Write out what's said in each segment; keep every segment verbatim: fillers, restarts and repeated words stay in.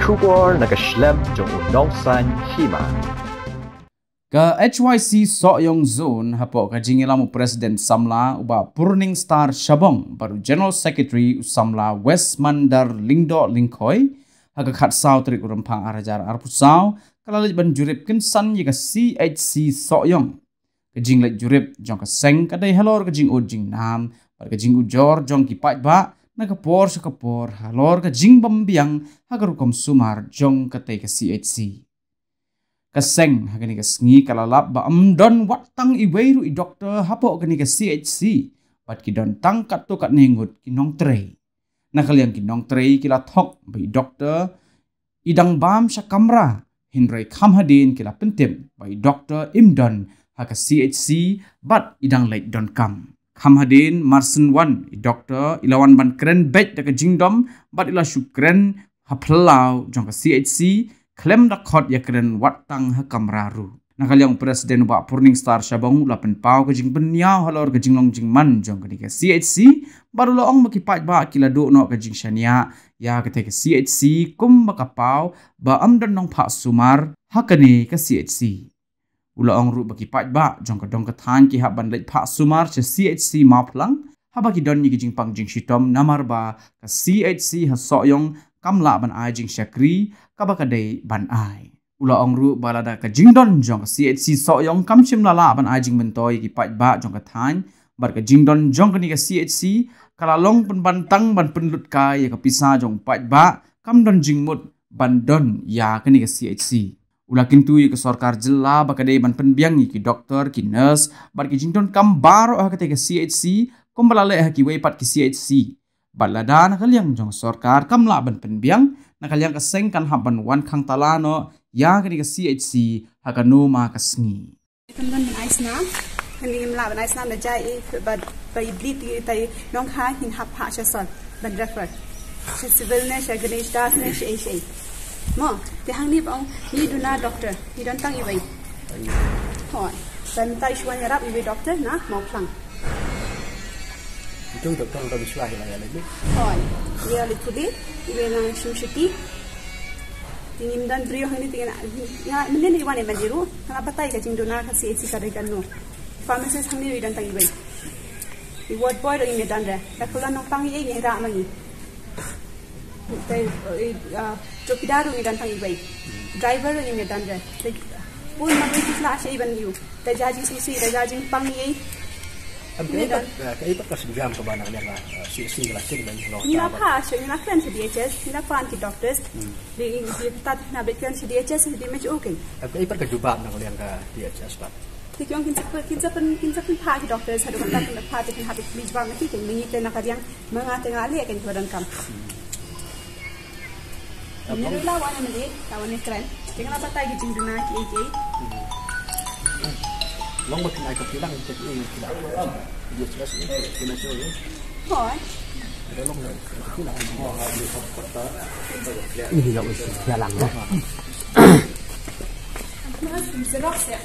Khubor na ka shlem jong u nongsan hima. Ka H Y C Sohiong Zone hapoh ka jingïalam u President Samla u Bah Purning Star Shabong bad u General Secretary u Samla West Mandar Lyngdoh Lyngkhoi ha ka khatsaw tarik u Rymphang ar hajar arphew saw ka la leit ban jurip kynsan ïa ka C H C Sohiong. Ka jingleit jurip jong ka seng ka dei halor ka jingud jingnam bad ka jingujor jong ki paidbah na ka por sha ka por halor ka jingbym biang ha ka rukom sumar jong katei ka C H C. Ka seng ha kane ka sngi ka la lap ba ym don wat tang iwei ruh i doktor hapoh kane ka C H C bad ki don tang katto katne ngut ki nongtrei. Na ka liang ki nongtrei ki la thok ba i doktor i dang bam sha kamra, hynrei kham hadien ki la pyntip ba i doktor im don ha ka C H C bad i dang leit donkam. Kham hadien mar shen wan i doktor i la wan ban kren beit da ka jingdom bad i la shu kren ha phyllaw jong ka C H C khlem da khot ïakren wat tang ha kamra ruh. Na ka liang u President u Bah Purning Star Shabong u la pynpaw ka jingpynïaw halor ka jinglong jingman jong kane ka C H C bad u la ong ba ki paidbah ki la duh noh ka jingshaniah ïa katei ka C H C kumba ka paw ba ym don nongphah sumar ha kane ka C H C. U la ong ruh ba ki paidbah jong ka dong ka thaiñ ki hap ban leit phah sumar sha C H C Mawphlang haba ki don ïa ki jingpang jingshitom namar ba ka C H C ha Sohiong kam lah ban ai jingshakri kaba ka dei ban ai. U la ong ruh ba lada ka jingdon jong ka C H C Sohiong kam shym la lah ban ai jingmyntoi ïa ki paidbah jong ka thaiñ bad ka jingdon jong kane ka C H C ka la long pynban tang ban pynlut kai ïa ka pisa jong paidbah, kam don jingmut ban don ïa kane ka C H C. U la kyntu ïa ka sorkar jylla ba ka dei ban pynbiang ïa ki doktor, ki nurse bad ki jingdonkam baroh ha katei ka C H C kumba la leh ha kiwei pat ki C H C. Bad lada na ka liang jong sorkar kam lah ban pynbiang, na ka liang ka seng kan hap ban wan khang tala noh ïa kane ka C H C ha kano ma ka sngi. Kan ban ai snam, kan ngim lah ban ai snam da jai i bad ba i bleed i tai nongkha, ngin hap phah sha sor ban refer sha civil ne sha Ganesh Das ne sha ei sha ei. Mo, te hangne ba ong ngi duna doctor, ngi don tang iwei. Hooid. Ban tai shuwa ïarap iwei doctor na Mawphlang. Itu doktor udah bisa lah ya, ya, lebih. Hooid. Ïa lei pule iwei nang shim shuti. Te ngim don briew hangne te ngin, nga mynnin i wan i man i ruh nga la batai ka jingduna ka C H C ka dei kano. Pharmacist hangne i don tang iwei. I ward boy ruh ngim ïadon re. Da kulan nongpang i ngi rah ma ngi. Te, eh, ah, chowkidar ruh ngi don tang iwei. Driver ruh ngim ïadon re. Te pun ma ngi ki sla sha i ban ïu. Te ja jingsusi, te ja jingpang i. Em, kaei pat, eh, kaei pat ka sienjam kaba na ka liang, eh, C H C ka la sdang ban long. Ngi la phah sha, ngi la kren sha D H S, ngi la phah ki doctors. Hmm. Di, di, tat na beit kren sha D H S, di mej okay. Em, kaei pat ka jubab na ka liang ka D H S pat? Te ki ong kin sa pyn, kin sa pyn, kin sa pynphah ki doctors, haduh mynta kim phah te kin hap ïa ki jubab na ki, kin mynta te na ka liang ma nga te nga leh kin ba donkam. Hmm. Ngi ruh la wan ïa mynta, la wan ïa kren. Te nga la batai ki jingduna kiei kiei. Long ba kin ai ka phi lang, kiei kiei ki la. Yes, yes, yes, yes, yes, yes. Hooid. Long ba kin ai ka phi lang. Ini ya wis ya lang. Mas, xerox ïa.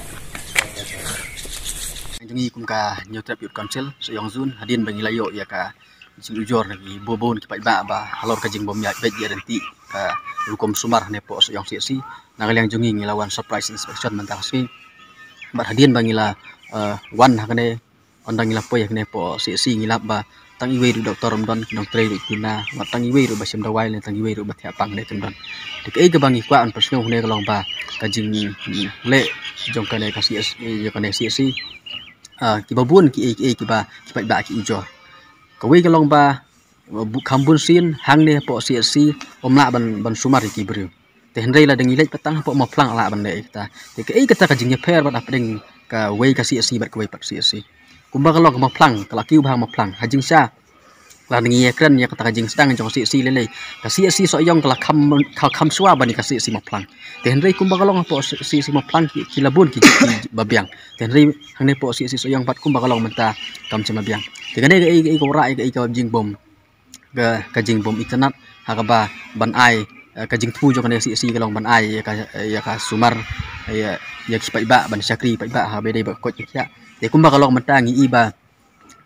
Jong ngi kum ka Hynñiewtrep Youth Council Sohiong Zone, hadien ba ngi la ïoh ïa ka jingujor na ki bun bun ki paidbah ba halor ka jingbym ïaid beit ïaid ryntih ka rukom sumar hangne hapoh Sohiong C H C. Na ka liang jong ngi ngi la wan surprise inspection mynta ka sngi. Bad hadien ba ngi la, eh, wan hangne, ynda ngi la poi hangne hapoh C H C ngi lap ba tang iwei ruh doktor ym don, ki nongtrei ruh ki duna, bad tang iwei ruh ba shim dawai ne tang iwei ruh ba thiah pang ne kim don. Te kaei kaba ngi kwah ban pynsngew hangne ka long ba ka jingleh jong kane ka C H C, jong kane C H C, ah, kiba bun kiei kiei kiba ki paidbah ki ujor. Kawei ka long ba, bu-, kham bun sien hangne hapoh C H C ym lah ban, ban sumar ïa ki briew. Te hynrei lada ngi leit pat tang hapoh Mawphlang lah ban leh ïa kata. Te kaei kata ka jingïapher bad hapdeng kawei ka C H C bad kawei pat C H C. Kumba ka long ka Mawphlang, ka la kiew bha Mawphlang. Ha jingshisha lada ngi ïakren ïa kata ka jingsdang jong ka C H C lei lei, ka C H C Sohiong ka la kham, ka kham shuwa ban ïa ka C H C Mawphlang. Te hynrei kumba ka long hapoh C H C Mawphlang ki, ki la bun ki, ki ba biang. Te hynrei hangne hapoh C H C Sohiong pat kumba ka long mynta kam shym la biang. Te kane kaei, kaei ka wanrah ïa ka, ïa ka jingbym, ka, ka jingbym itynnad ha kaba ban ai, eh, ka jingthmu jong kane ka C H C ka long ban ai ïa ka, ïa ka sumar, ïa, ïa ki paidbah, ban shakri paidbah ha ba dei ba koit ka khiah. Te kumba ka long mynta ngi i ba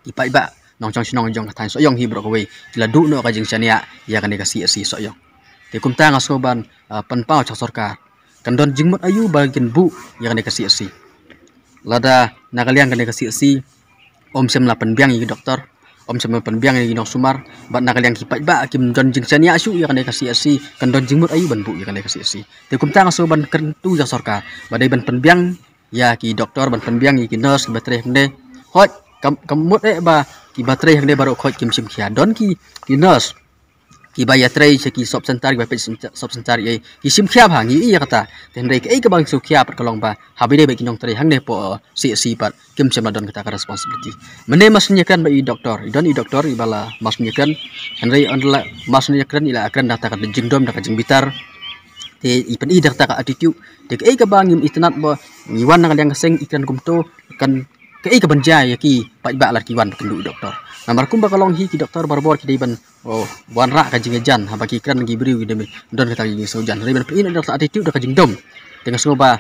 ki paidbah nongshong shnong jong ka thaiñ Sohiong hi baroh kawei ki la duh noh ka jingshaniah ïa kane ka C H C Sohiong. Te kumta nga sngew ban, ah, pynpaw sha sorkar. Kan don jingmut aïu ba kin buh ïa kane ka C H C. Lada na ka liang kane ka C H C ym shym la pynbiang ïa ki doktor, ym shym la pynbiang ïa ki nongsumar, bad na ka liang ki paidbah kim don jingshaniah shuh ïa kane ka C H C, kan don jingmut aïu ban buh ïa kane ka C H C. Te kumta nga sngew ban kyntu ïa sorkar ba dei ban pynbiang ïa ki doktor, ban pynbiang ïa ki nurse kiba trei hangne. Hooid, kam, kam mut eh ba kiba trei hangne baroh khoit kim shim khia. Don ki, ki nurse kiba ïatrei sha ki sub center, kiba peit sub center, eh, ki shim khia bha, ngi ïohi ïa kata. Te hynrei kaei kaba ngi sngew khia pat ka long ba haba ïadei bad ki nongtrei hangne hapoh, eh, C H C pat kim shym la don kata ka responsibility. Mynne mar shu ïakren bad i doktor, i don i doktor iba la mar shu ïakren. Hynrei ynda la mar shu ïakren, i la ïakren da kata ka jingdom, da ka jingbitar. Te i pyni da kata ka attitude. Te kaei kaba ngim itynnad ba ngi wan na ka liang ka seng i kren kumto, kan kaei kaban jia ïa ki paidbah lada ki wan ba kynduh i doktor. Namar kumba ka long hi, ki doktor barabor ki dei ban, oh, wanrah ka jingïajan, haba ki kren ki briew ki dei ban don kata ka jingsngewjan. Hynrei ban pyni da kata ka attitude, da ka jingdom, te nga sngew ba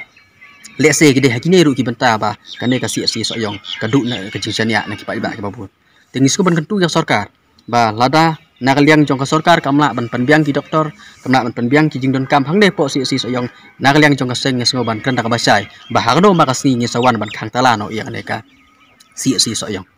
lehse ki dei ha kine ruh ki bynta ba kane ka C H C Sohiong ka duh na ka jingshaniah na ki paidbah kiba bun. Te ngi sngew ban kyntu ïa sorkar ba lada na ka liang jong ka sorkar kam lah ban pynbiang ki doktor, kam lah ban pynbiang ki jingdonkam hangne hapoh C H C Sohiong, na ka liang jong ka seng nga sngew ban kren da kaba shai ba ha kano ma ka sngi ngin sa wan ban khang tala noh ïa kane ka C H C Sohiong.